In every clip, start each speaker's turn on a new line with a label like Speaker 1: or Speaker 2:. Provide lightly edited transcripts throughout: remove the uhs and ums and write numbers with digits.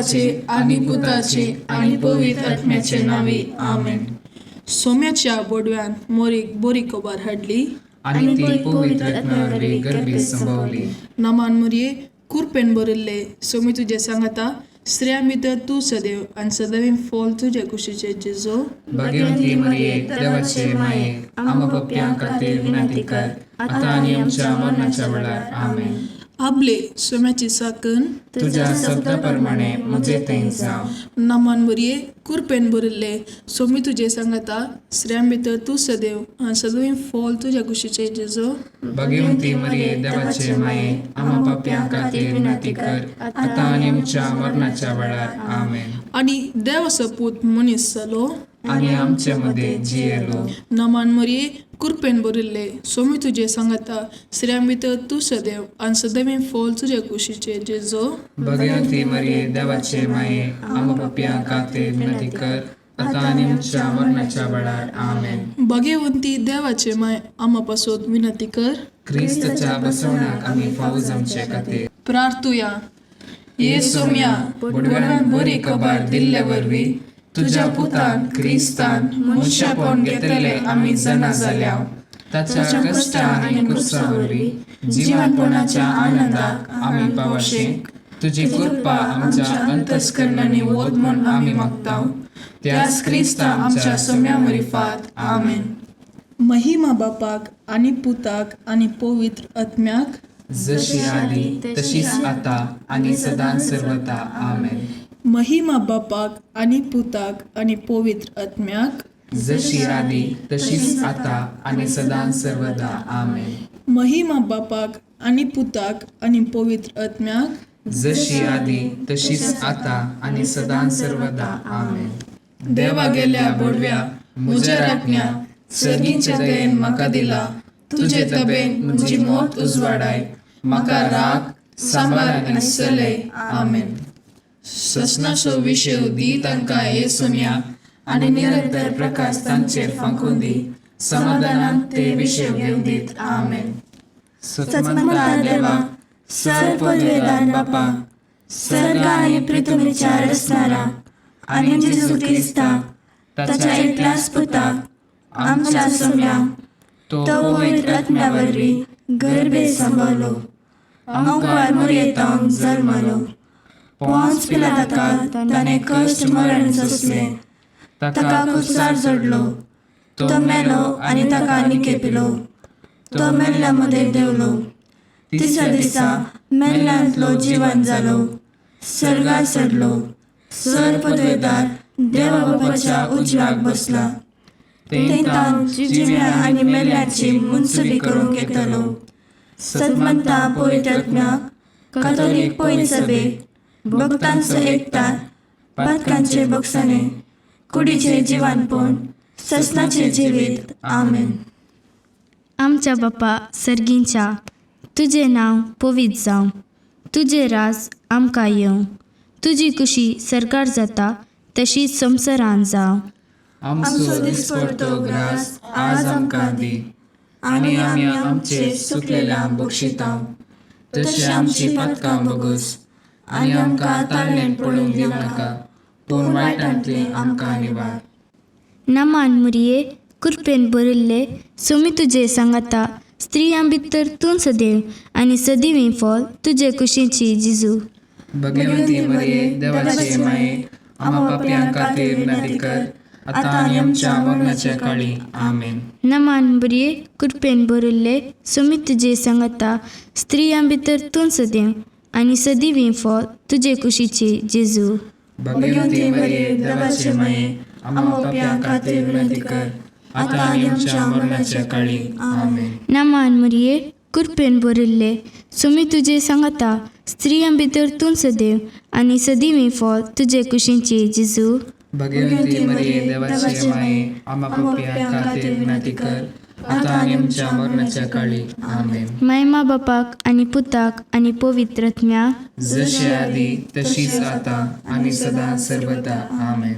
Speaker 1: बापाचे आनी पुताचे आनी पवित्र आत्म्याचे नांवी, आमेन. सोम्याच्या बोडव्यान मोरीक बरी खबर हाडली
Speaker 2: आनी ती पवित्र आत्म्या वरवीं गर्भीत संभवली.
Speaker 1: नमान मुरये, कुरपेन भरिल्ले, सोमी तुजें सांगाता, स्त्रियां भितर तूं सदैव आनी सदैव फॉल तुजे कुशीचे जेजो.
Speaker 2: भाग्यवंती मरिये, देवाचे माये, आम्हा पापयां खातीर विनंती कर, आतां आनी आमच्या मरणाच्या वेळार. आमेन.
Speaker 1: आबले सोम्याची साकन
Speaker 2: तुज्या शब्दा प्रमाणे म्हजे थंय जावं.
Speaker 1: नमान मुरये, कुरपेन भरिल्ले, सोमी तुजें सांगाता, स्त्रियां भितर तूं सदैव आनी सदैव फॉल तुज्या कुशीचे जेजो.
Speaker 2: भाग्यवंती मरिये, देवाचे माये, आम्हा पापयां खातीर विनंती कर, आतां आनी आमच्या मरणाच्या वेळार. आमेन.
Speaker 1: आनी देवाचो पूत मनीस जालो
Speaker 2: आनी आमचे मदें जियेलो.
Speaker 1: नमान मरिये, कुरपेन भरिल्ले, सोमी तुजें सांगाता, स्त्रियां भितर तूं सदैव आनी सदैव फॉल तुज्या कुशीचे जेजो.
Speaker 2: भाग्यवंती मरिये, देवाचे माये, आम्हा पापयां खातीर विनंती कर, आतां आनी आमच्या मरणाच्या वेळार. आमेन.
Speaker 1: भाग्यवंती देवाचे माय, आमा पासत विनंती कर,
Speaker 2: क्रिस्ताच्या बसवण्याक आमी फावो जावचे खातीर.
Speaker 1: प्रार्थुया. ये सोम्या,
Speaker 2: बोडव्यान बरी खबर दिल्ले वरवीं तुज्या पुतान क्रिस्तान मनशापण घेतले आमी जाणा जाल्या. ताच्या कश्टा आनी कुर्सा वरवीं जिवनपणाच्या आनंदाक आमी पावशे. तुजी कृपा आमच्या अंतस्करणांनी वत म्हूण आमी मागता, त्याच क्रिस्ता आमच्या सोम्या मरिफात. आमेन.
Speaker 1: महिमा बापाक आनी पुताक आनी पवित्र आत्म्याक,
Speaker 2: जशी आदी तशीच आता आनी सदां सर्वता. आमेन.
Speaker 1: महिमा बापाक आनी पुताक आनी पवित्र आत्म्याक,
Speaker 2: जशी आदी तशीच आता आनी सदां सर्वदा. आमेन.
Speaker 1: महिमा बापाक आनी पुताक आनी पवित्र आत्म्याक,
Speaker 2: जशी आदी तशीच आता आनी सदां सर्वदा. आमेन. देवा गेल्या बोडव्या, म्हज्या राखण्या, सर्गीच्या दयेन म्हाका दिला तुजे तबेन म्हजी मोत उजवाडाय, म्हाका राग सांबार आनी चलय. आमेन. ससनाचो विशय दी तांकां हे सोम्या, आनी निरंतर प्रकाश तांचेर फांकून दी, समाधानान ते विशय घेवन दीत. आमेन. सतमंता देवा, सर पदवेदार बापा,
Speaker 3: सर्ग आनी पृथ्वीच्या रचणारा आनी जेजू क्रिस्ता ताच्या एकल्याच पुताक आमच्या सोम्या,
Speaker 2: तो
Speaker 3: तो पवित्र आत्म्या वरवीं गर्भे संभवलो, अंकुर मुरयेतावन जल्मलो, पोंच पिलाताका ताणें कश्ट मरण सोंसलें, ताका कुसार जोडलो, तो मेलो आनी ताका निकेपिलो, तो मेल्ल्या मदें देंवलो, तिसऱ्या दिसा मेल्ल्यांतलो जिवन जालो, सर्गार चडलो, सर पदवेदार देवा बापाच्या उजव्याक बसला, थंय जिव्या आनी मेल्ल्याची मुनसुबी करूंक येतलो. सतमंता पवित्र आत्म्याक, कातोलीक पवित्र सभेक, भक्तांचो एकतार, पातकांचे बक्षाणे, कुडीचे जिवानपण, ससनाचे जिवीत. आमेन.
Speaker 4: आमच्या बापा सर्गींच्या, तुजें नांव पवित्र जावं, तुजें राज आमकां येवं, तुजी कुशी सरकार जाता तशी संवसारान जावं.
Speaker 2: आमचो दिसपडतो ग्रास आज आमकां दी, आनी आमी आमचे सुकलेल्या बक्षिता, तशें आमची पातकां बगस, आनी आमकां ताळणेन पडूंक दिवं नाका, पूण वायटांतले आमकां निवार.
Speaker 4: नमान मुरये, कुरपेन भरिल्ले, सोमी तुजे सांगाता, स्त्रियां भितर तूं सदैव आनी सदैव फॉल तुजे कुशीची जिजू.
Speaker 2: भगवंती मरिये, देवाचे माये, आम्हा पापयां खातीर विनंती कर, आतां आनी आमच्या मरणाच्या काळी. आमेन.
Speaker 4: नमान बरये, कृपेन भरिल्ले, सोमी तुजे सांगाता, स्त्रियां भितर तूं सदैव आनी सदैव फॉल तुजे कुशीची जेजू.
Speaker 2: भगवंती मरिये, देवाचे माये, आम्हा पापयां खातीर विनंती कर, आतां आनी आमच्या मरणाच्या काळी. आमेन.
Speaker 4: नमान मरिये, कृपेन भरिल्ले, सोमी तुजे सांगाता, स्त्रियां भितर तूं सदैव आनी सदैव फॉल तुजे कुशीची जेजू.
Speaker 2: भगवंती मरिये, देवाचे माये, आम्हा पापयां खातीर विनंती कर, आतां आनी आमच्या मरणाच्या काळी. आमेन.
Speaker 4: मायमा बापाक आनी पुताक आनी पवित्र आत्म्याक,
Speaker 2: जशी आदी तशीच आता आनी सदां सर्वदा. आमेन.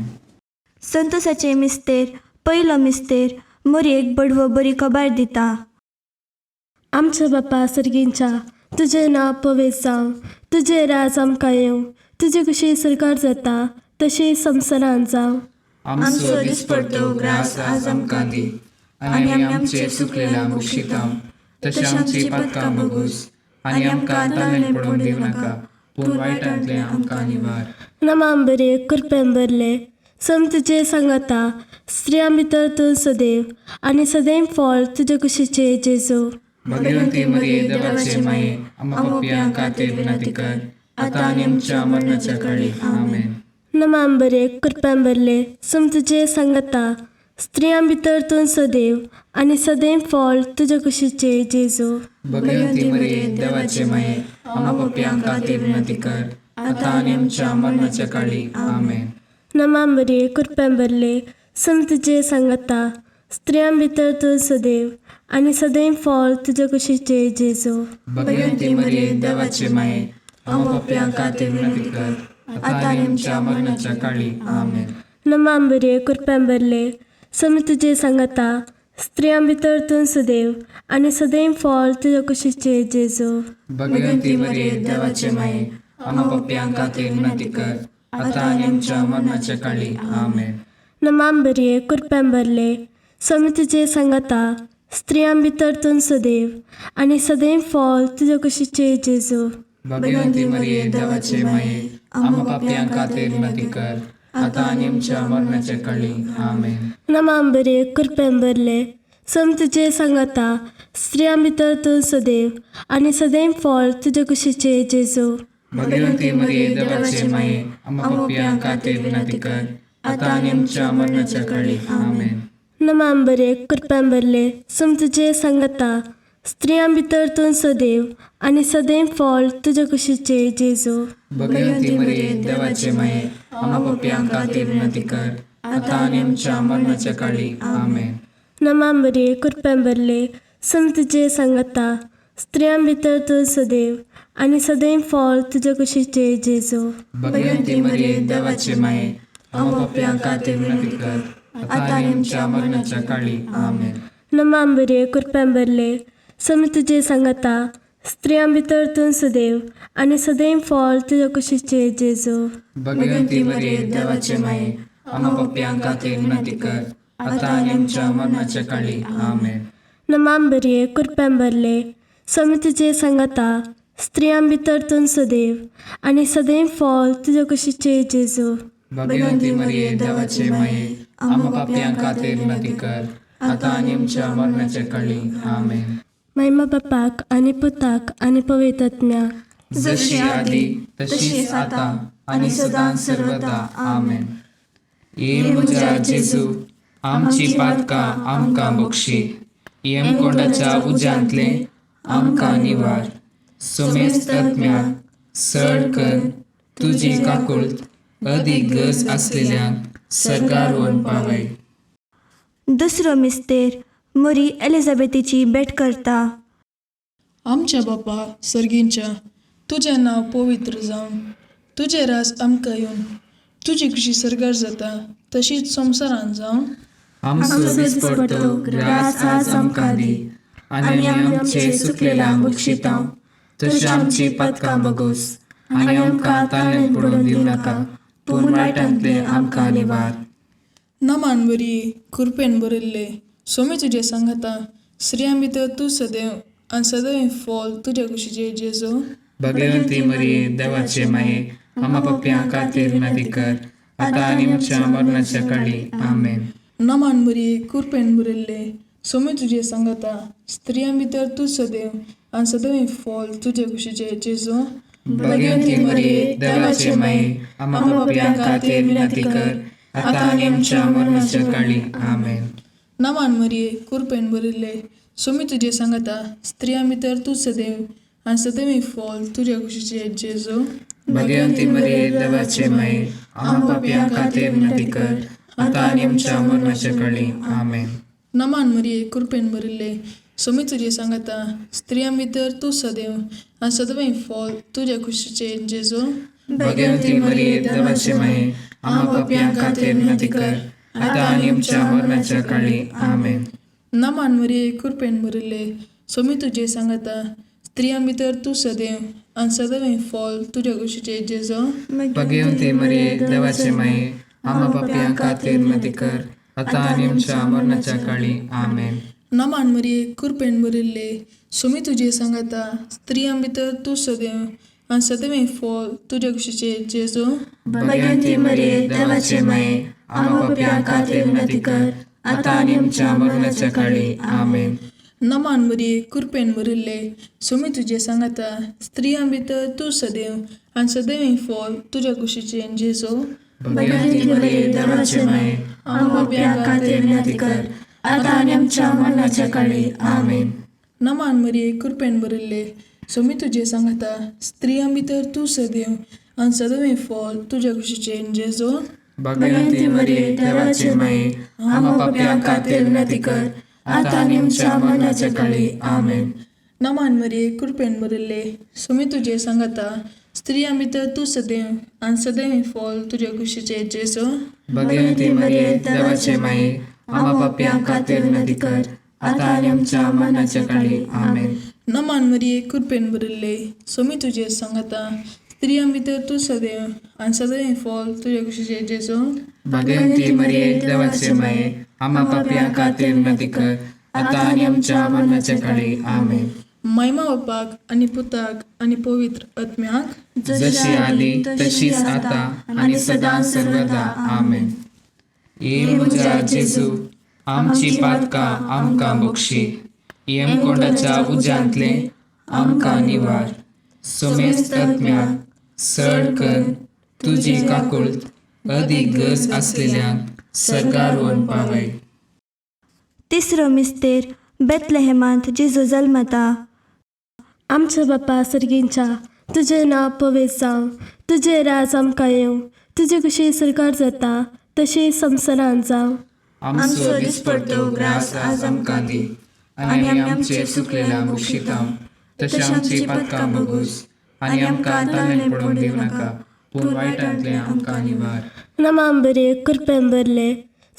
Speaker 3: संतोषाचे मिस्तेर, पयलो मिस्तेर मोरयेक बडवो बरी खबर दिता.
Speaker 5: आमच्या बापा सर्गींच्या, तुजें नांव पवित्र जावं, तुजें राज आमकां येवं,
Speaker 3: तुजे कशी सरकार जाता तशें संवसारांत जावं.
Speaker 2: आमचो दिसपडतो ग्रास आज आमकां दी आनी आमी आमचे चुकलेल्या बक्षितांव तशें आमची पातकां बगूस आनी आमकां ताणें पडोवन दिवं नाका पूण वायटांतलें आमकां निवार.
Speaker 3: नमाम बरे कृपेन भरले सम तुजे सांगाता स्त्रियां भितर तूं सदैव आनी सदैव फळ तुजे कुशीचे जेजू.
Speaker 2: भगवंती मरिये देवाचे माये आम्हा पापयां खातीर विनंती कर आतां आनी आमच्या मरणाच्या काळी. आमेन.
Speaker 3: नमाम बरे कृपेन भरले सम तुजे सांगाता स्त्रियां भितर तूं सदैव आनी सदैव फळ तुजे कुशीचे जेजू.
Speaker 2: भगवंती मरिये देवाचे माये आम्हा पापयां खातीर विनंती कर आतां आनी आमच्या मरणाच्या काळी. आमेन.
Speaker 3: नमाम बरे कृपेन भरले सम तुजे सांगाता स्त्रियां भितर तूं सदैव आनी सदैव फळ तुजे कुशीचे जेजू.
Speaker 2: भगवंती मरिये देवाचे माये आम्हा पापयां खातीर विनंती कर आतां आनी आमच्या मरणाच्या काळी. आमेन.
Speaker 3: नमाम बरे कृपेन भरले सम तुजे सांगाता स्त्रियां भितर तूं सदैव आनी सदैव फळ तुजे कुशीचे जेजू.
Speaker 2: भगवंती मरिये देवाचे माये आम्हा पापयां खातीर विनंती कर आतां आनी आमच्या मरणाच्या काळी. आमेन.
Speaker 3: नमाम बरे कृपेन भरले सम तुजे सांगाता स्त्रियां भितर तूं सदैव आनी सदैव फळ तुजे कुशीचे जेजू.
Speaker 2: भगवंती मरिये देवाचे माये आम्हा पापयां खातीर विनंती कर आतां आनी आमच्या मरणाच्या काळी. आमेन.
Speaker 3: नमाम बरे कृपेन भरले सम तुजे सांगाता स्त्रियां भितर तूं सदैव आनी सदैव फळ तुजे कुशीचे जेजू.
Speaker 2: भगवंती मरिये देवाचे माये आम्हा पापयां खातीर विनंती कर आतां आनी आमच्या मरणाच्या काळी. आमेन.
Speaker 3: नमाम बरे कृपेन भरले सम तुजे सांगाता स्त्रियां भितर तूं सदैव आनी सदैव फळ तुजे कुशीचे जेजू.
Speaker 2: भगवंती मरिये देवाचे माये आम्हा पापयां खातीर विनंती कर आतां आनी आमच्या मरणाच्या काळी. आमेन.
Speaker 3: नमाम बरे कृपेन भरले सम तुजे सांगाता स्त्रियां भितर तूं सदैव आनी सदैव फळ तुजे कुशीचे जेजू.
Speaker 2: भगवंती मरिये देवाचे माये आम्हा पापयां खातीर विनंती कर आतां आनी आमच्या मरणाच्या काळी. आमेन.
Speaker 3: नमाम बरे कृपेन भरले सम तुजे सांगाता स्त्रियां भितर तूं सदैव आनी सदैव फळ तुजे कुशीचे जेजू.
Speaker 2: भगवंती मरिये देवाचे माये आम्हा पापयां खातीर विनंती कर आतां आनी आमच्या मरणाच्या काळी. आमेन.
Speaker 3: नमाम बरे कृपेन भरले सम तुजे सांगाता स्त्रियां भितर तूं सदैव आनी सदैव फळ तुजे कुशीचे जेजू.
Speaker 2: भगवंती मरिये देवाचे माये आम्हा पापयां खातीर विनंती कर आतां आनी आमच्या मरणाच्या काळी. आमेन.
Speaker 3: महिमा बापाक आनी पुताक आनी पवित्र आत्म्याक,
Speaker 2: जशी आदी तशीच आतां आनी सदां सर्वदा. आमेन. ये म्हज्या जेजू आमची पातकां आमकां बक्षी यमकोंडाच्या उज्यांतलें आमकां निवार सोमेस्त आत्म्याक सड कर तुजी काकुळट अदीक गरज आसलेल्यांक सर्गार व्हरून पावय.
Speaker 3: दुसरो मिस्तेर मोरी एलिझाबेथीची भेट करता.
Speaker 1: आमच्या बापा सर्गींच्या तुजें नांव पवित्र जावं, तुजें राज आमकां येवन, तुजी खुशी सर्गार जाता तशीच संवसारांत जावं.
Speaker 2: आमचो दिसपडतो ग्रास आज आमकां दी आनी आमी आमचे चुकलेल्यांक बक्षितांव तशें आमची पातकां बगोस आनी आमकां ताणें पडोवन दिवं नाका पूण वायटांतलें आमकां निवार.
Speaker 1: नमान बरी कृपेन भरिल्ले सोमी तुजें सांगाता स्त्रियां भितर तूं सदैव आनी सदैव फळ तुज्या कुशीचे जेजू.
Speaker 2: भगवंती मरिये देवाचे माये आम्हा पापयां खातीर विनंती कर आतां आनी आमच्या मरणाच्या काळी. आमेन.
Speaker 1: नमान बरी कृपेन भरिल्ले सोमी तुजें सांगाता स्त्रियां भितर तूं सदैव आनी सदैव फळ तुजे कुशीचे जेजू.
Speaker 2: भगवंती मरिये देवाचे माये आम्हा पापयां खातीर विनंती कर आतां आनी आमच्या मरणाच्या काळी. आमेन.
Speaker 1: नमान मरिये कृपेन भरिल्ले सोमी तुजें सांगाता स्त्रियां भितर तूं सदैव आनी सदैव फळ तुज्या कुशीचे जेजू.
Speaker 2: भगवंती मरिये देवाचे माये आम्हा पापयां खातीर विनंती कर आतां आनी आमच्या मरणाच्या काळी. आमेन.
Speaker 1: नमान मरिये कृपेन भरिल्ले सोमी तुजें सांगाता स्त्रियां भितर तूं सदैव आनी सदैव फळ तुज्या कुशीचे जेजू.
Speaker 2: भगवंती मरिये देवाचे माये आम्हा पापयां खातीर विनंती कर आतां आनी आमच्या मरणाच्या काळी. आमेन.
Speaker 1: नमान मरिये कृपेन भरिल्ले सोमी तुजें सांगाता स्त्रियां भितर तूं सदैव आनी सदैव फॉल तुज्या कुशीचे जेजो.
Speaker 2: भगवती मरिये, देवाचे माये, आम्हा पापयां खातीर विनंती कर, आतां आनी आमच्या मरणाच्या काळी. आमेन.
Speaker 1: नमान मरिये, कृपेन भरिल्ले, सुमी तुजे सांगाता, स्त्रियां भितर तूं सदैव आनी सदैव फॉल तुज्या कुशीचे जेजो.
Speaker 2: भगवती मरिये, देवाचे माये, आम्हा पापयां खातीर विनंती कर, आतां आनी आमच्या मरणाच्या काळी. आमेन.
Speaker 1: नमान मरिये, कृपेन भरिल्ले, सुमी तुजे सांगाता, स्त्रियां भितर तूं सदैव आनी सदैव फॉल तुज्या कुशीचे जेजो.
Speaker 2: भगवती मरिये, देवाचे माये, आम्हा पापयां खातीर विनंती कर, आतां आनी आमच्या मरणाच्या काळी. आमेन.
Speaker 1: नमान मरिये, कृपेन भरिल्ले, सुमी तुजे सांगाता, स्त्रियां भितर तूं सदैव आनी सदैव फॉल तुज्या कुशीचे जेजो.
Speaker 2: भगवती मरिये, देवाचे माये, आम्हा पापयां खातीर विनंती कर, आतां आनी आमच्या मरणाच्या काळी. आमेन.
Speaker 1: नमान मरिये, कृपेन भरिल्ले, सुमी तुजे सांगाता, स्त्रियां भितर तूं सदैव आनी सदैव फॉल तुज्या कुशीचे जेजो.
Speaker 2: भगवती मरिये, देवाचे माये, आम्हा पापयां खातीर विनंती कर, आतां आनी आमच्या मरणाच्या काळी. आमेन.
Speaker 1: नमान मरिये, कृपेन भरिल्ले, सुमी तुजे सांगाता, स्त्रियां भितर तूं सदैव आनी सदैव फॉल तुज्या कुशीचे जेजो.
Speaker 2: भगवती मरिये, देवाचे माये, आम्हा पापयां खातीर विनंती कर, आतां आनी आमच्या मरणाच्या काळी. आमेन.
Speaker 1: महिमा बापाक आनी पुताक आनी पवित्र आत्म्याक,
Speaker 2: जशी आदी तशीच आता आनी सदां सर्वदा. आमेन. ये म्हज्या जेजू, आमची पातकां आमकां बक्षी, यमकोंडाच्या उज्यांतले आमकां निवार, समेस्त आत्म्याक सड कर तुजी काकुळट अदीक गरज आसलेल्यांक सर्गार व्हरून पावय.
Speaker 5: तिसरो मिस्तेर बेतलेहेमांत जेजू जल्मता.
Speaker 3: आमच्या बापा सर्गींच्या, तुजें नांव पवित्र जावं, तुजें राज आमकां येवं, तुजी कुशी सरकार जाता तशी संवसारांत जावं.
Speaker 2: आमचो दिसपडतो ग्रास आज आमकां दी, आनी आमी आमचे चुकलेल्या बक्षिता तशें आमची पातकां बगूस, आनी आमकां ताणें पडोवंक दिवं नाका, पूण वायटांतलें आमकां निवार.
Speaker 3: नमाम बरे, कृपेन भरले,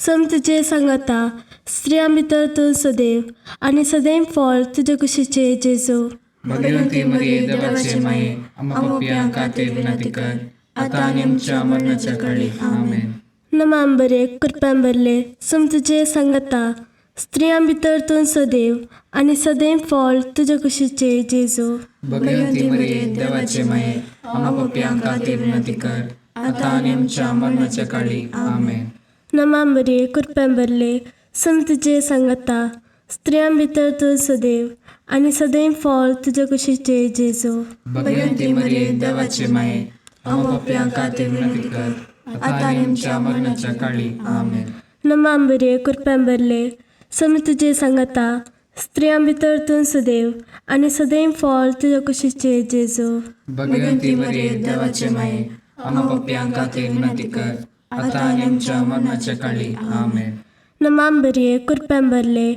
Speaker 3: सम तुजे सांगाता, स्त्रियां भितर तूं सदैव आनी सदैव फळ तुजे कुशीचे जेजू.
Speaker 2: भगवती मरिये, देवाचे माये, आम्हा पापयां खातीर विनंती कर, आतां आनी आमच्या मरणाच्या काळी. आमेन.
Speaker 3: नमाम बरे, कृपेन भरले, सम तुजे सांगाता, स्त्रियां भितर तूं सदैव आनी सदैव फळ तुजे कुशीचे जेजू.
Speaker 2: भगवती मरिये, देवाचे माये, आम्हा पापयां खातीर विनंती कर, आतां आनी आमच्या मरणाच्या काळी. आमेन.
Speaker 3: नमाम बरे, कृपेन भरले, सम तुजे सांगाता, स्त्रियां भितर तूं सदैव आनी सदैव फळ तुजे कुशीचे जेजू.
Speaker 2: भगवती मरिये, देवाचे माये, आम्हा पापयां खातीर विनंती कर, आतां आनी आमच्या मरणाच्या काळी. आमेन.
Speaker 3: नमाम बरे, कृपेन भरले, सम तुजे सांगाता, स्त्रियां भितर तूं सदैव आनी सदैव फळ तुजे कुशीचे जेजू.
Speaker 2: भगवती मरिये, देवाचे माये, आम्हा पापयां खातीर विनंती कर, आतां आनी आमच्या मरणाच्या काळी. आमेन.
Speaker 3: नमाम बरे, कृपेन भरले,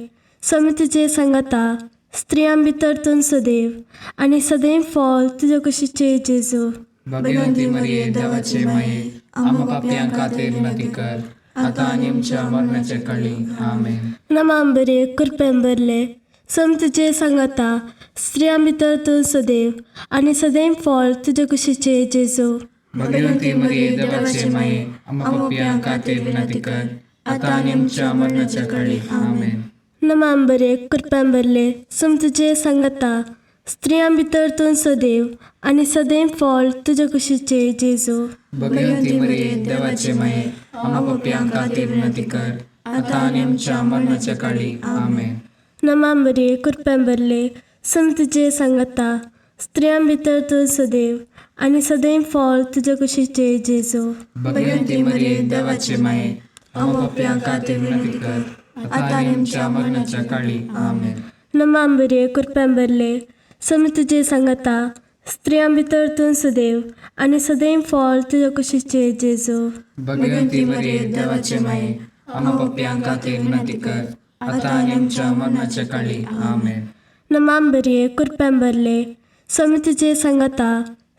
Speaker 3: सम तुजे सांगाता, स्त्रियां भितर तूं सदैव आनी सदैव फळ तुजे कुशीचे जेजू.
Speaker 2: भगवती मरिये, देवाचे माये, आम्हा पापयां खातीर विनंती कर, आतां आनी आमच्या मरणाच्या काळी. आमेन.
Speaker 3: नमाम बरे, कृपेन भरले, सम तुजे सांगाता, स्त्रियां भितर तूं सदैव आनी सदैव फळ तुजे कुशीचे जेजू.
Speaker 2: भगवती मरिये, देवाचे माये, आम्हा पापयां खातीर विनंती कर, आतां आनी आमच्या मरणाच्या काळी. आमेन.
Speaker 3: नमाम बरे, कृपेन भरले, सम तुजे सांगाता, स्त्रियां भितर तूं सदैव आनी सदैव फळ तुजे कुशीचे जेजू.
Speaker 2: भगवती मरिये, देवाचे माये, आम्हा पापयां खातीर विनंती कर, आतां आनी आमच्या मरणाच्या काळी. आमेन.
Speaker 3: नमाम बरे, कृपेन भरले, सम तुजे सांगाता, स्त्रियां भितर तूं सदैव आनी सदैव फळ तुजे कुशीचे जेजू.
Speaker 2: भगवती मरिये, देवाचे माये, आम्हा पापयां खातीर विनंती कर, आतां आनी आमच्या मरणाच्या काळी. आमेन.
Speaker 3: नमाम बरे, कृपेन भरले, सम तुजे सांगाता, स्त्रियां भितर तूं सदैव आनी सदैव फळ तुजे कुशीचे जेजू.
Speaker 2: भगवती मरिये, देवाचे माये, आम्हा पापयां खातीर विनंती कर, आतां आनी आमच्या मरणाच्या काळी. आमेन.
Speaker 3: नमाम बरे, कृपेन भरले, सम तुजे सांगाता,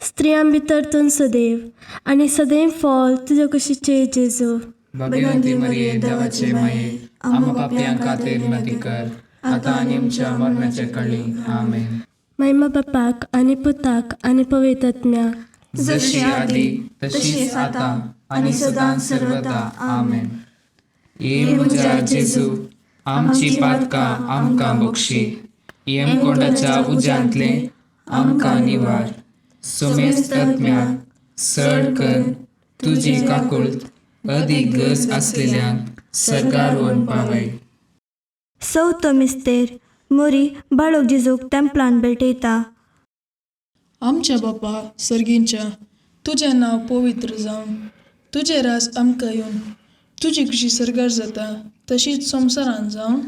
Speaker 3: स्त्रियां भितर तूं सदैव आनी सदैव फळ तुजे कुशीचे जेजू.
Speaker 2: भगवती मरिये, देवाचे माये, आम्हा पापयां खातीर विनंती कर, आतां आनी आमच्या मरणाच्या काळी. आमेन.
Speaker 3: महिमा बापाक आनी पुताक आनी पवित्र आत्म्याक.
Speaker 2: जशी आदी तशीच आता आनी सदां सर्वदा. आमेन. ये म्हज्या जेजू, आमची पातकां आमकां बक्षी, यमकोंडाच्या उज्यांतले आमकां निवार, सुमेस्त आत्म्याक सड कर तुजी काकुळट अदीक गरज आसलेल्यांक सरकार व्हरून पावय.
Speaker 5: चवथो मिस्तेर मोरी बाळक जेजूक तेंपलान भेटयता.
Speaker 1: आमच्या बापा सर्गींच्या, तुजें नांव पवित्र जावं, तुजें राज आमकां येवन, तुजी खुशी सर्गार जाता तशीच संवसारान जावं.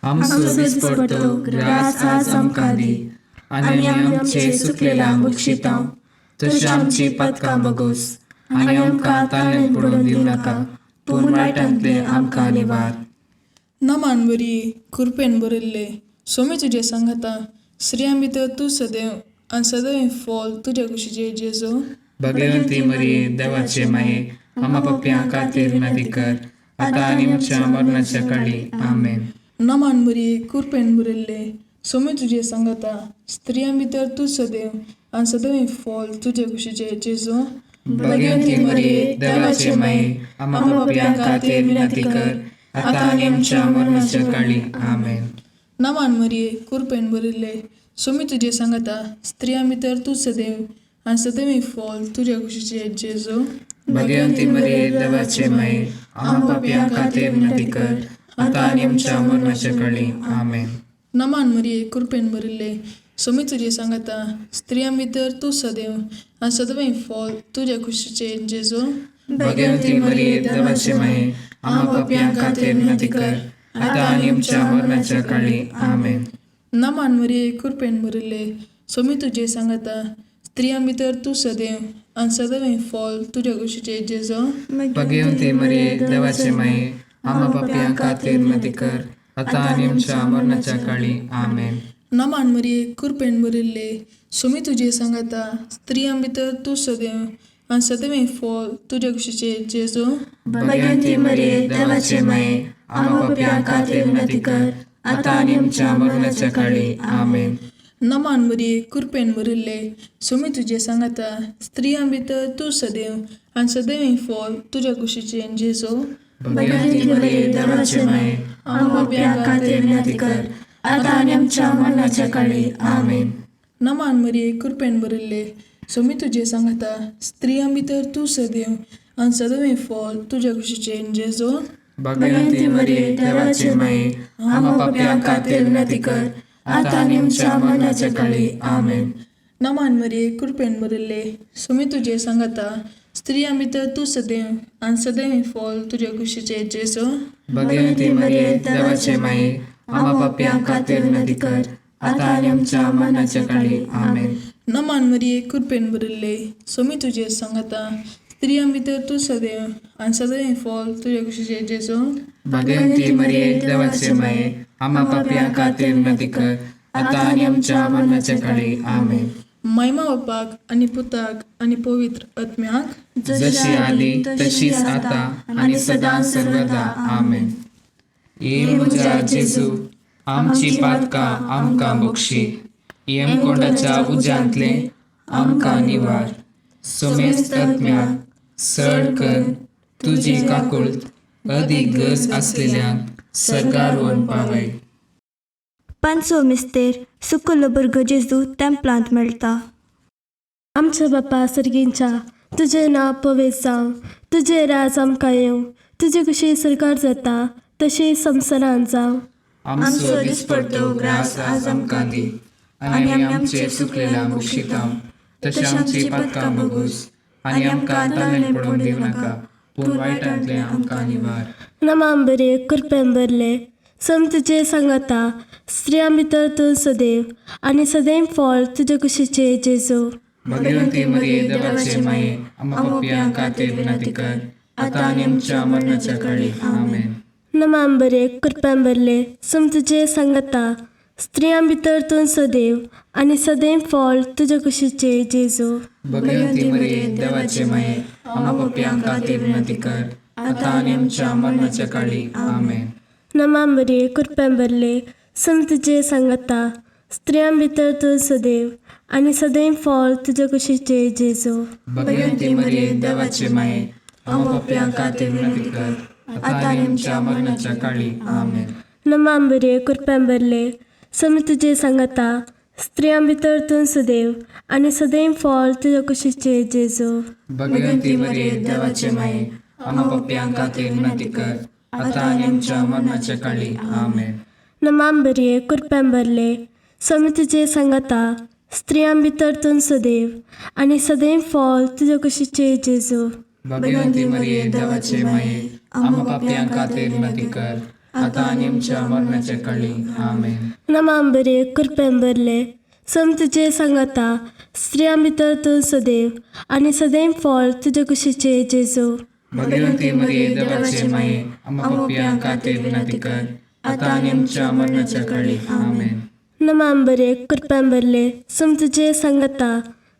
Speaker 2: आमचो दिसपडतो ग्रास आज आमकां दी आनी आमी आमचे चुकलेल्यांक बक्षिता तशी आमची पातकां बगोस आनी आमकां ताळ्यांत पडून दिवं नाका, पूण वायटांतले आमकां निवार.
Speaker 1: नमान बरी कृपेन भरिल्ले, सोमी तुजें सांगाता, स्त्रियां भितर तूं सदैव आनी सदैव फॉल तुज्या कुशीचे जेजू.
Speaker 2: भगवंती मरिये, देवाचे माये, आमा पप्प्यां खातीर विनंती कर, आतां आनी आमच्या मरणाच्या काळी. आमेन.
Speaker 1: नमान बरी कृपेन भरिल्ले, सोमी तुजें सांगाता, स्त्रियां भितर तूं सदैव आनी सदैव फॉल तुज्या कुशीचे जेजू.
Speaker 2: भगवंती मरिये, देवाचे माये, आमा पप्प्यां खातीर विनंती कर, आतां आनी आमच्या मरणाच्या काळी. आमेन.
Speaker 1: नमान मरिये कृपेन भरिल्ले, सोमी तुजें सांगाता, स्त्रियां भितर तूं सदैव आनी सदैव फॉल तुज्या कुशीचे जेजू.
Speaker 2: भगवंती मरिये, देवाचे माये, आमा पापयां खातीर विनंती कर, आतां आनी आमच्या मरणाच्या काळी. आमेन.
Speaker 1: नमान मरिये कृपेन भरिल्ले, सोमी तुजें सांगाता, स्त्रियां भितर तूं सदैव आनी सदैव फॉल तुज्या कुशीचे जेजू.
Speaker 2: भगवंती मरिये, देवाचे माये, आमा पापयां खातीर विनंती कर, आतां आनी आमच्या मरणाच्या काळी. आमेन.
Speaker 1: नमान मरिये कृपेन भरिल्ले, सोमी तुजें सांगाता, स्त्रियां भितर तूं सदैव आनी सदैव फॉल तुज्या कुशीचे जेजू.
Speaker 2: भगवंती मरिये, देवाचे माये, आमा पापयां खातीर विनंती कर, आतां आनी आमच्या मरणाच्या काळी. आमेन.
Speaker 1: नमान मरिये कृपेन भरिल्ले, सोमी तुजें सांगाता, स्त्रियां भितर तूं सदैव आनी सदैव फॉल तुज्या कुशीचे जेजू.
Speaker 2: भगवंती मरिये, देवाचे माये, आमा पापयां खातीर विनंती कर, आतां आनी आमच्या मरणाच्या काळी. आमेन.
Speaker 1: नमान मरिये कृपेन भरिल्ले, सोमी तुजें सांगाता, स्त्रियां भितर तूं सदैव आनी सदैव फॉल तुज्या कुशीचे जेजू.
Speaker 2: भगवंती मरिये, देवाचे माये, आमा पापयां खातीर विनंती कर, आतां आनी आमच्या मरणाच्या काळी. आमेन.
Speaker 1: नमान मरिये कृपेन भरिल्ले, सोमी तुजें सांगाता, स्त्रियां भितर तूं सदैव आनी सदैव फॉल तुज्या कुशीचे जेजू.
Speaker 2: भगवंती मरिये, देवाचे माये, आमा पापयां खातीर विनंती कर, आतां आनी आमच्या मरणाच्या काळी. आमेन.
Speaker 1: नमान मरिये कृपेन भरिल्ले, सोमी तुजें सांगाता, स्त्रियां भितर तूं सदैव आनी सदैव फॉल तुज्या कुशीचे जेजू.
Speaker 2: भगवंती मरिये, देवाचे माये, आमा पापयां खातीर विनंती कर, आतां आनी आमच्या मरणाच्या काळी. आमेन.
Speaker 1: नमान मरिये कृपेन भरिल्ले, सोमी तुजें सांगाता, स्त्रियां भितर तूं सदैव आनी सदैव फॉल तुज्या कुशीचे जेजू.
Speaker 2: भगवंती मरिये, देवाचे माये, आमा पापयां खातीर विनंती कर, आतां आनी आमच्या मरणाच्या काळी. आमेन.
Speaker 1: महिमा बापाक आनी पुताक आनी पवित्र आत्म्याक,
Speaker 2: जशी आदी तशीच आता आनी सदां सर्वदा. आमेन. ये म्हज्या जेजू, आमची पातकां आमकां बक्षी, यमकोंडाच्या उज्यांतले आमकां निवार, सुमेस्त आत्म्याक सड कर तुजी काकुळट अदीक गरज आसलेल्यांक सर्गार व्हरून पावय.
Speaker 5: पांचवो मिस्तेर सुकुल्लो भुरगो जेजू तेंपलांत मेळटा.
Speaker 3: आमच्या बापा सर्गींच्या, तुजें नांव पवित्र जावं, तुजें राज आमकां येवं, तुजी कशी सरकार जाता तशी संवसारांत जावं.
Speaker 2: आमचो दिसपडतो ग्रास आज आमकां दी आनी आमी आमचे चुकलेल्या बक्षिता तशें आमची पातकां बगूस आनी आमकां ताणें पडून दिवं नाका, पूण वायटांतलें आमकां निवार.
Speaker 3: नमाम बरे कृपेन भरले, सम तुजे सांगाता, स्त्रियां भितर तूं सदैव आनी सदैव फळ तुजे कुशीचे जेजू.
Speaker 2: भगवंती मरिये, देवाचे माये, आम्हा पापयां खातीर विनंती कर, आतां आनी आमच्या मरणाच्या काळी. आमेन.
Speaker 3: नमाम बरे कृपेन भरले, सम तुजे सांगाता, स्त्रियां भितर तूं सदैव आनी सदैव फळ तुजे कुशीचे जेजू.
Speaker 2: भगवंती मरिये, देवाचे माये, आम्हा पापयां खातीर विनंती कर, आतां आनी आमच्या मरणाच्या काळी. आमेन.
Speaker 3: नमाम बरे कृपेन भरले, सम तुजे सांगाता, स्त्रियां भितर तूं सदैव आनी सदैव फळ तुजे कुशीचे जेजू.
Speaker 2: भगवंती मरिये, देवाचे माये, आम्हा पापयां खातीर विनंती कर, आता आनी आमच्या मरणाच्या काळी. आमेन.
Speaker 3: नमा मरिये, कृपेन भरले, स्वामी तुजे सांगाता, स्त्रियां भितर तूं सदैव आनी सदैव फळ तुजे कुशीचे जेजू.
Speaker 2: भगवंती मरिये, देवाचे माये, आम्हा पापयां खातीर विनंती कर, आता आनी आमच्या मरणाच्या काळी. आमेन.
Speaker 3: नमा मरिये, कृपेन भरले, स्वामी तुजे सांगाता, स्त्रियां भितर तूं सदैव आनी सदैव फळ तुजे कुशीचे जेजू.
Speaker 2: भगवंती मरिये, देवाचे माये, आम्हा पापयां खातीर विनंती कर, आता आनी आमच्या मरणाच्या काळी. आमेन.
Speaker 3: नमा मरिये, कृपेन भरले, स्वामी तुजे सांगाता, स्त्रियां भितर तूं सदैव आनी सदैव फळ तुजे कुशीचे जेजू.
Speaker 2: भगवंती मरिये, देवाचे माये, आम्हा पापयां खातीर विनंती कर, आता आनी आमच्या मरणाच्या काळी. आमेन.
Speaker 3: नमा मरिये, कृपेन भरले, स्वामी तुजे सांगाता,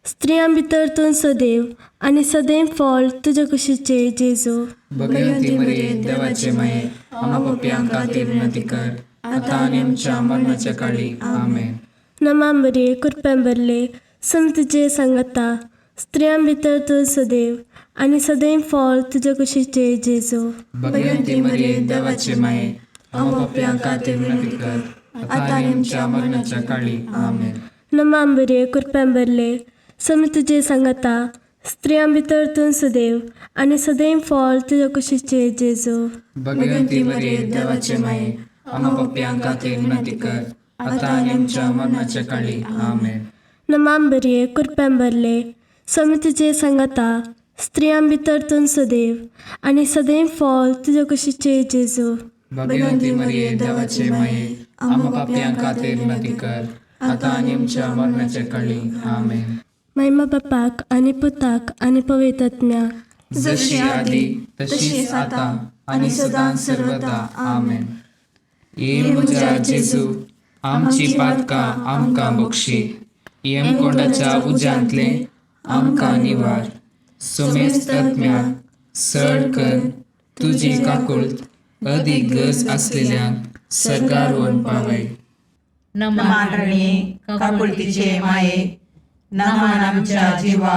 Speaker 3: स्त्रियां भितर तूं सदैव आनी सदैव फळ तुजे कुशीचे जेजू.
Speaker 2: भगवंती मरिये, देवाचे माये, आम्हा पापयां खातीर विनंती कर, आता आनी आमच्या मरणाच्या काळी. आमेन.
Speaker 3: नमा मरिये, कृपेन भरले, स्वामी तुजे सांगाता, स्त्रियां भितर तूं सदैव आनी सदैव फळ तुजे कुशीचे जेजू.
Speaker 2: भगवंती मरिये, देवाचे माये, आम्हा पापयां खातीर विनंती कर, आता आनी आमच्या मरणाच्या काळी. आमेन.
Speaker 3: नमा मरिये, कृपेन भरले, स्वामी तुजे सांगाता, स्त्रियां भितर तूं सदैव आनी सदैव फळ तुजे कुशीचे जेजू.
Speaker 2: भगवंती मरिये, देवाचे माये, आम्हा पापयां खातीर विनंती कर, आता आनी आमच्या मरणाच्या काळी. आमेन.
Speaker 3: नमा मरिये, कृपेन भरले, स्वामी तुजे सांगाता, स्त्रियां भितर तूं सदैव आनी सदैव फळ तुजे कुशीचे जेजू.
Speaker 2: भगवंती मरिये, देवाचे माये, आम्हा पापयां खातीर विनंती कर, आता आनी आमच्या मरणाच्या काळी. आमेन.
Speaker 3: महिमा बापाक आनी पुताक आनी पवित्र आत्म्याक,
Speaker 2: जशी आदी तशीच आता आनी सदां सर्वदा. आमेन. ये म्हज्या जेजू, आमची पातकां आमकां बक्षी, येमकोंडाच्या उज्यांतले आमकां निवार, सोमेस्त आत्म्याक सड कर तुजी काकुळत अदीक गरज आसलेल्यांक सर्गार व्हरून पावय.
Speaker 6: नमान रणये, काकुळतीचे माये, नमान आमच्या जिवा,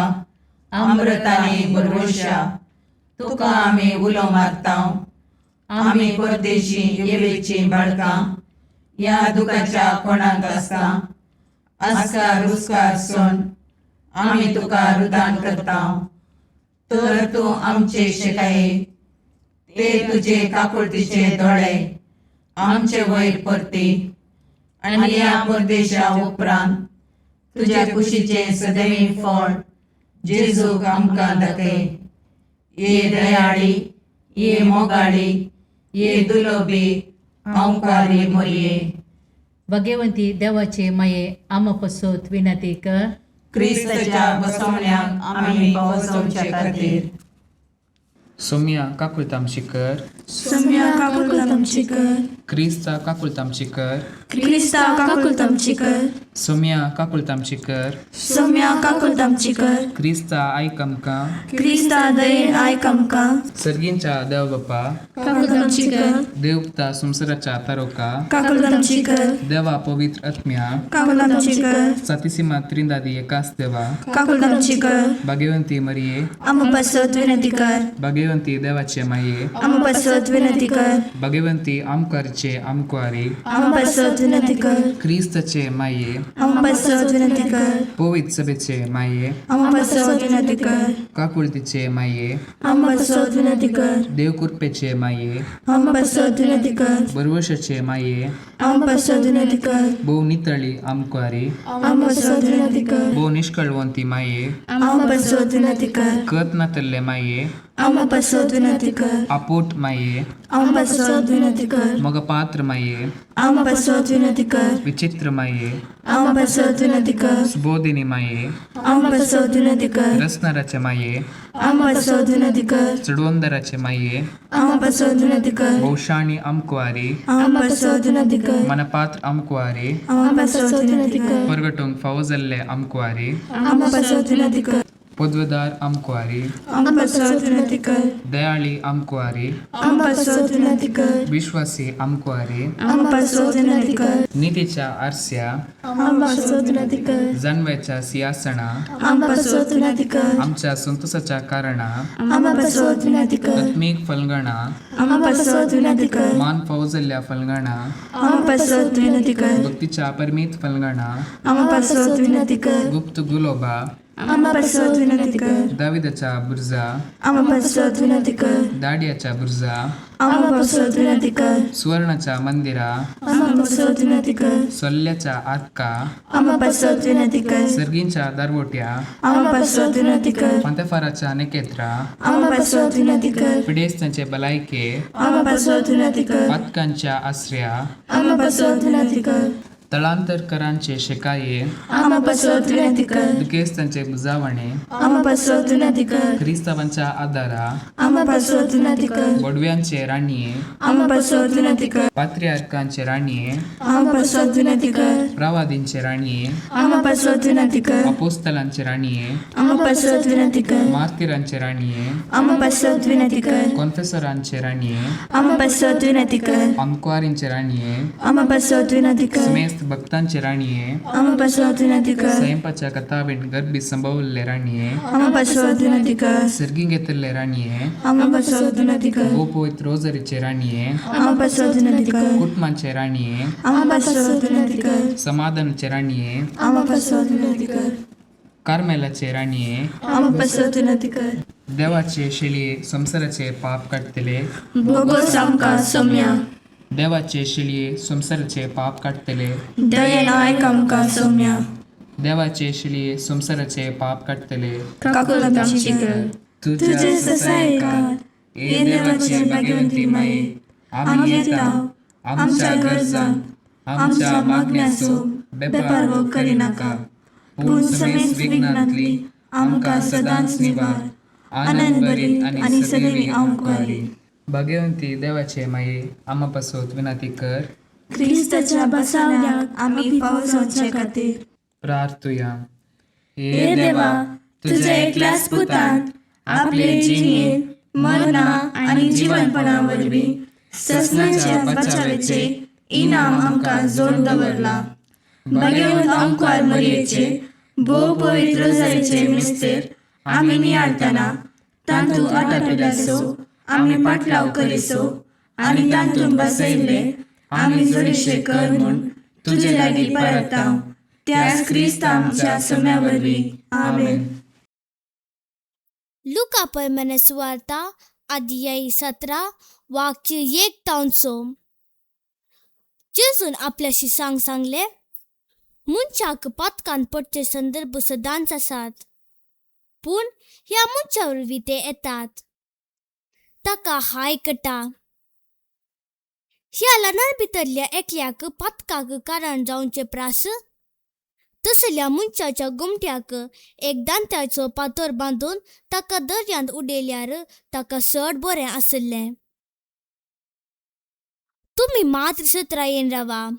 Speaker 6: अमृताने बरवशा, तुका आमी उलो मारता. आमी परदेशी येवेची बाळकां ह्या दुखाच्या कोणाक आसता आस्कार रुस्कार सोन आमी तुका रुदान करता. तर तूं आमचे शेकाये ते तुजे काकुळतीचे दोळे आमचे वयर परती आनी ह्या परदेशा उपरांत तुज्या कुशीचें सदैव फळ जेजूक आमकां दाखय. ये दयाळी, ये मोगाळी, ये दुलोबी हांवकारी मोरये.
Speaker 7: भगवंती देवाचे माये, आम्हा पसत विनंती कर.
Speaker 6: क्रिस्ताच्या बसवण्याक आमी पावसवचे खातीर.
Speaker 2: सोम्या काकुळतामशी कर.
Speaker 1: सोम्या काकुळतामची कर.
Speaker 2: क्रिस्ता काकुळतामशी कर.
Speaker 1: क्रिस्ता काकुळतामची कर.
Speaker 2: सोम्या काकुळतामशी कर.
Speaker 1: सोम्या काकुळतामची कर.
Speaker 2: क्रिस्ता आयक आमकां.
Speaker 1: क्रिस्ता दयेन आयक आमकां.
Speaker 2: सर्गींच्या देव बापा,
Speaker 1: काकुळतामची कर.
Speaker 2: देवता संवसाराच्या तारोका,
Speaker 1: काकुळतामची कर.
Speaker 2: देवा पवित्र आत्म्या,
Speaker 1: काकुळतामची कर.
Speaker 2: सातीसीमा त्रिंदादी एकाच देवा,
Speaker 1: काकुळतामची कर.
Speaker 2: भाग्यवंती मरिये,
Speaker 1: आम्हा पासत विनंती कर.
Speaker 2: भाग्यवंती देवाचे माये,
Speaker 1: आम्हा पासत विनंती कर.
Speaker 2: भाग्यवंती आमकारचे आमकुवारी,
Speaker 1: आम्हा पासत विनंती कर.
Speaker 2: क्रिस्ताचे माये,
Speaker 1: आम्हा पासत विनंती कर.
Speaker 2: पवित्र सभेचे माये,
Speaker 1: आम्हा पासत विनंती कर.
Speaker 2: काकुळतीचे माये,
Speaker 1: आम्हा पासत विनंती कर.
Speaker 2: देवकृपेचे माये,
Speaker 1: आम्हा पासत विनंती कर.
Speaker 2: बरवशाचे माये,
Speaker 1: आम्हा पासत विनंती कर.
Speaker 2: भोव नितळी आमकुवारी,
Speaker 1: आम्हा पासत विनंती कर.
Speaker 2: भोव निष्कळवंती माये,
Speaker 1: आम्हा पासत विनंती कर.
Speaker 2: कत नातल्ले माये,
Speaker 1: आम्हा पासत विनंती कर.
Speaker 2: आपोट माये,
Speaker 1: आम्हा पासत विनंती कर.
Speaker 2: मगपात्र माये,
Speaker 1: आम्हा पासत विनंती कर.
Speaker 2: विचित्र माये,
Speaker 1: आम्हा पासत विनंती कर.
Speaker 2: सुबोधिनी माये,
Speaker 1: आम्हा पासत विनंती कर.
Speaker 2: रसनाराचे माये,
Speaker 1: आम्हा पासत विनंती कर.
Speaker 2: चडवंदराचे माये,
Speaker 1: आम्हा पासत विनंती कर.
Speaker 2: भोवशाणी आमकुवारी,
Speaker 1: आम्हा पासत विनंती कर.
Speaker 2: मनपात्र आमकुवारी,
Speaker 1: आम्हा पासत विनंती कर.
Speaker 2: परगटूंक फावो जाल्ले आमकुवारी,
Speaker 1: आम्हा पासत विनंती कर.
Speaker 2: पदवेदार आमकुवारी,
Speaker 5: आमकां पासत विनंती कर.
Speaker 2: दयाळी आमकुवारी,
Speaker 5: आमकां पासत विनंती कर.
Speaker 2: विश्वासी आमकुवारी,
Speaker 5: आमकां पासत विनंती कर.
Speaker 2: नितीच्या आरस्या,
Speaker 5: आमकां पासत विनंती कर.
Speaker 2: जानव्याच्या सिंहासना,
Speaker 5: आमकां पासत विनंती कर.
Speaker 2: आमच्या संतोषाच्या कारणा,
Speaker 5: आमकां पासत विनंती कर.
Speaker 2: आत्मीक फलगणा,
Speaker 5: आमकां पासत विनंती कर.
Speaker 2: मान फौजल्ल्या फलगणा,
Speaker 5: आमकां पासत विनंती कर.
Speaker 2: भक्तीच्या परमीत फलगणा,
Speaker 5: आमकां पासत विनंती कर.
Speaker 2: गुप्त गुलोबा,
Speaker 5: आमकां पासत विनंती कर.
Speaker 2: दाविदाच्या बुर्जा,
Speaker 5: आमकां पासत विनंती कर.
Speaker 2: दाडियाच्या बुर्जा,
Speaker 5: आमकां पासत विनंती कर.
Speaker 2: सुवर्णाच्या मंदिरा,
Speaker 5: आमकां पासत विनंती कर.
Speaker 2: सोल्ल्याच्या आतका,
Speaker 5: आमकां पासत विनंती कर.
Speaker 2: सर्गींच्या दारवोट्या,
Speaker 5: आमकां पासत विनंती कर.
Speaker 2: पंतेफाराच्या नेकेत्रा,
Speaker 5: आमकां पासत विनंती कर.
Speaker 2: पिडेस्तांचे बलायके,
Speaker 5: आमकां पासत विनंती कर.
Speaker 2: पातकांच्या आसऱ्या,
Speaker 5: आमकां पासत विनंती कर.
Speaker 2: तळांतरकरांचे शेकाये,
Speaker 5: आमकां पासत विनंती कर.
Speaker 2: दुखेस्तांचे बुजावणे,
Speaker 5: आमकां पासत विनंती कर.
Speaker 2: क्रिस्तावांच्या आदारा,
Speaker 5: आमकां पासत विनंती कर.
Speaker 2: बोडव्यांचे राणये,
Speaker 5: आमकां पासत विनंती कर.
Speaker 2: पात्रियार्कांचे राणये,
Speaker 5: आमकां पासत विनंती कर.
Speaker 2: प्रवादींचे राणये,
Speaker 5: आमकां पासत विनंती कर.
Speaker 2: अपोस्तलांचे राणये,
Speaker 5: आमकां पासत विनंती कर.
Speaker 2: मार्तिरांचे राणये,
Speaker 5: आमकां पासत विनंती कर.
Speaker 2: कॉन्फेसरांचे राणये,
Speaker 5: आमकां पासत विनंती कर.
Speaker 2: अंकवारींचे राणये,
Speaker 5: आमकां पासत विनंती कर.
Speaker 2: समेस्त भक्तांचे राणये,
Speaker 5: आमकां पासत विनंती कर.
Speaker 2: स्वयंपाच्या कथावीण गर्भी संभवल्ले राणये,
Speaker 5: आमकां पासत विनंती कर.
Speaker 2: सर्गी घेतिल्ले राणये,
Speaker 5: आमकां पासत विनंती कर.
Speaker 2: गोपवित रोजरीचे राणये,
Speaker 5: आमकां पासत विनंती कर.
Speaker 2: कुटुंबांचे राणये,
Speaker 5: आमकां पासत विनंती कर.
Speaker 2: समाधानाचे राणये,
Speaker 5: आमकां पासत विनंती कर.
Speaker 2: कार्मेलाचे राणये,
Speaker 5: आमकां पासत विनंती कर.
Speaker 2: देवाचे शेळये संवसाराचे पाप काडटले,
Speaker 5: बोगोस आमकां सोम्या.
Speaker 2: देवाचे शेळये संवसाराचे पाप काडटले,
Speaker 5: दयेन आयक आमकां सोम्या.
Speaker 2: देवाचे शेळये संवसाराचे पाप काडटले,
Speaker 5: काकुळट आमची कर. तुझे ससायकार
Speaker 2: हे देवाचे भाग्यवंती माये, आमी येता आमच्या गरजांक आमच्या मागण्याचो बेपारवो करिनाका, पूण समेस्त विघ्नांतली आमकां सदांच निवार, आनंद भरीत आनी सदैवी आमकुवारी. भाग्यवंती देवाचे माये, आमा पासत विनंती कर.
Speaker 5: क्रिस्ताच्या बसावण्याक आमी फावो जावचे खातीर.
Speaker 2: प्रार्थुया.
Speaker 5: हे देवा, तुझ्या एकल्याच पुतान आपले जिणेन मरणा आनी जिवनपणा वरवीं ससनाच्या बचावेचे इनाम आमकां जोड दवरला. भाग्यवंत आमकार मरयेचे भोव पवित्र रोजारीचे मिस्तेर आमी नियाळतना तांतू आटापिल्याचो आमी पाटलाव करिसो आनी तांतून बसयल्ले आमी जोडीशे कर म्हूण तुजे लागीं परताव त्याच क्रिस्त आमच्या सोम्या वरवीं. आमेन.
Speaker 8: लुका परमाने सुवार्ता अध्याय 17 वाक्य 1 तावन 6. जेजून आपल्या शिसांक सांगले, मनशाक पातकान पडचे संदर्भ सदांच आसात, पूण ह्या मनशा वरवीं ते येतात. ताका हाय कटा. ह्या ल्हानां भितरल्या एकल्याक पातकाक कारण जावचे प्रास तसल्या मनशाच्या गोमट्याक एक दांत्याचो पातोर बांदून ताका दर्यांत उडयल्यार ताका चड बरें आसलें. तुमी मात्र सत्रायेन रावा.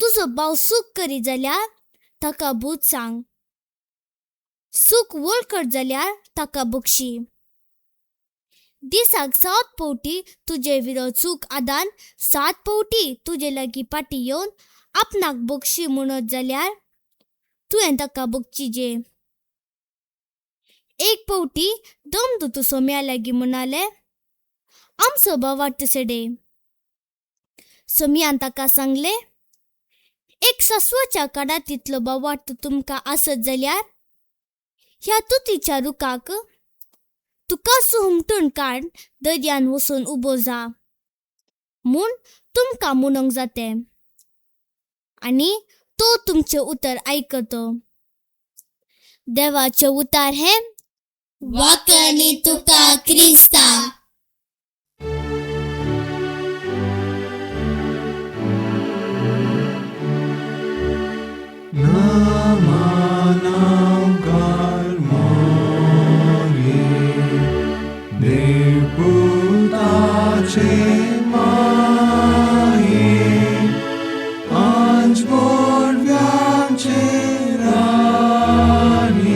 Speaker 8: तुजो भाव सूख करी जाल्यार ताका भूत सांग, सूख वळखट जाल्यार ताका बक्षी. दिसाक 7 फावटी तुजे विरोध चूक आदान 7 फावटी तुजे लागीं पाटी येवन आपणाक बक्षी म्हणत जाल्यार तुवें ताका बक्षी जे. एक फावटी दमदूत सोम्या लागीं म्हणाले, आमचो भावार्थ सडे. सोम्यान ताका सांगले, एक सासवाच्या काडांतलो भावार्थ तुमकां आसत जाल्यार ह्या तुतीच्या रुखाक तुकाच हुमटून काड दर्यान वचून उबो जा म्हूण तुमकां म्हणूंक जाते आनी तो तुमचें उतर आयकतो. देवाचें उतार हें वाकणी तुका क्रिस्ता.
Speaker 9: Anj Bordvianche Rani.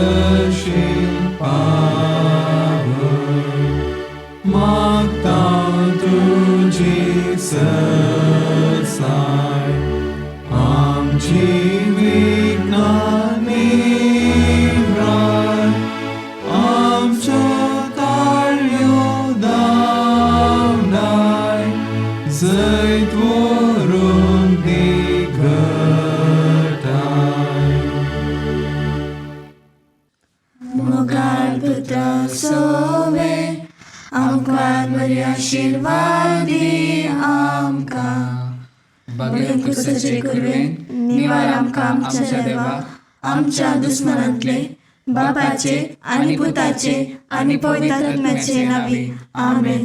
Speaker 9: सरशील पावय मागता तुजी सरसाय आमची विघ्नां निव्राय आमच्यो ताळयो दामनाय जैत व्हरूंक दी घटाय.
Speaker 5: मोगाळ पुता सोवे आमकां बरी आशिर्वाद दी आमकां.
Speaker 2: बगेर क्रिस्ताचे कुरवेन निवार आमकां आमच्या देवा
Speaker 5: आमच्या दुस्मनांतले बापाचे आनी पुताचे आनी पवित्र आत्म्याचे नांवी. आमेन.